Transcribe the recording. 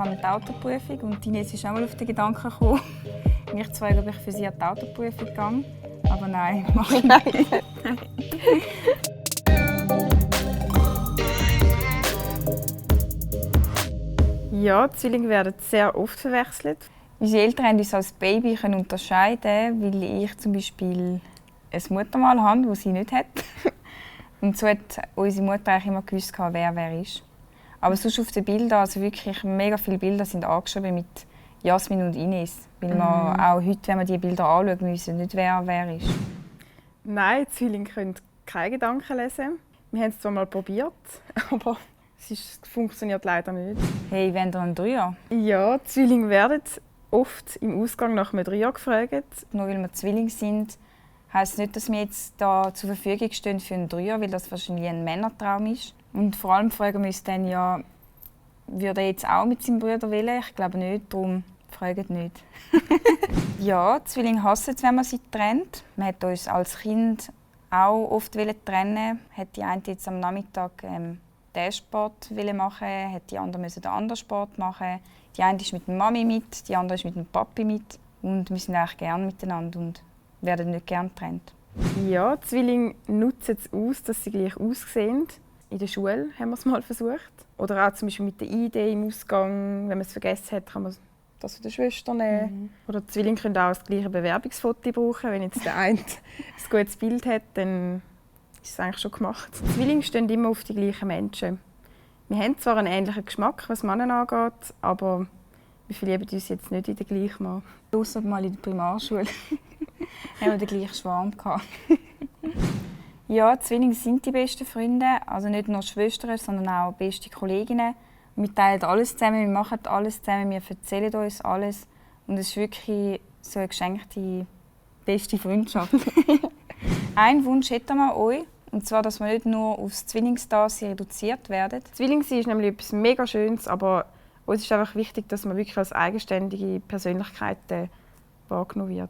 habe die Autoprüfung und Ines ist auch mal auf den Gedanken gekommen, mich zu fragen, ob ich für sie an die Autoprüfung gehe. Aber nein, mache ich nicht. Ja, Zwillinge werden sehr oft verwechselt. Unsere Eltern haben uns als Baby unterscheiden, weil ich zum Beispiel ein Muttermal habe, das sie nicht hat. Und so hat unsere Mutter eigentlich immer gewusst, wer ist. Aber sonst auf den Bildern, also wirklich mega viele Bilder sind angeschrieben mit Jasmin und Ines. Weil man auch heute, wenn man diese Bilder anschaut, wissen nicht, wer ist. Nein, Zwillinge können keine Gedanken lesen. Wir haben es zwar mal probiert, aber es funktioniert leider nicht. Hey, wollen ihr einen Dreier? Ja, Zwillinge werden oft im Ausgang nach einem Dreier gefragt. Nur weil wir Zwillinge sind, heisst nicht, dass wir jetzt da zur Verfügung stehen für einen Dreier, weil das wahrscheinlich ein Männertraum ist. Und vor allem fragen wir uns dann ja, würde er jetzt auch mit seinem Bruder wählen? Ich glaube nicht, darum fragt nicht. Ja, Zwillinge hassen es, wenn man sie trennt. Man hat uns als Kind auch oft trennen. Hat die eine jetzt am Nachmittag den Sport machen, hat die andere den anderen Sport machen. Die eine ist mit der Mami mit, die andere ist mit dem Papi mit. Und wir sind eigentlich gerne miteinander und werden nicht gerne getrennt. Ja, Zwillinge nutzen es aus, dass sie gleich aussehen. In der Schule haben wir es mal versucht. Oder auch zum Beispiel mit der Idee im Ausgang. Wenn man es vergessen hat, kann man das von der Schwester nehmen. Oder die Zwillinge können auch das gleiche Bewerbungsfoto brauchen. Wenn jetzt der eine ein gutes Bild hat, dann ist es eigentlich schon gemacht. Die Zwillinge stehen immer auf die gleichen Menschen. Wir haben zwar einen ähnlichen Geschmack, was Männer angeht, aber wir verlieben uns jetzt nicht in den gleichen Mann. Ausser mal in der Primarschule haben wir den gleichen Schwarm gehabt. Ja, Zwillinge sind die besten Freunde, also nicht nur Schwestern, sondern auch beste Kolleginnen. Wir teilen alles zusammen, wir machen alles zusammen, wir erzählen uns alles und es ist wirklich so eine geschenkte beste Freundschaft. Einen Wunsch hätten wir euch, und zwar, dass wir nicht nur aufs Zwillingsdasein reduziert werden. Zwillingssein ist nämlich etwas mega Schönes, aber uns ist einfach wichtig, dass man wirklich als eigenständige Persönlichkeit wahrgenommen wird.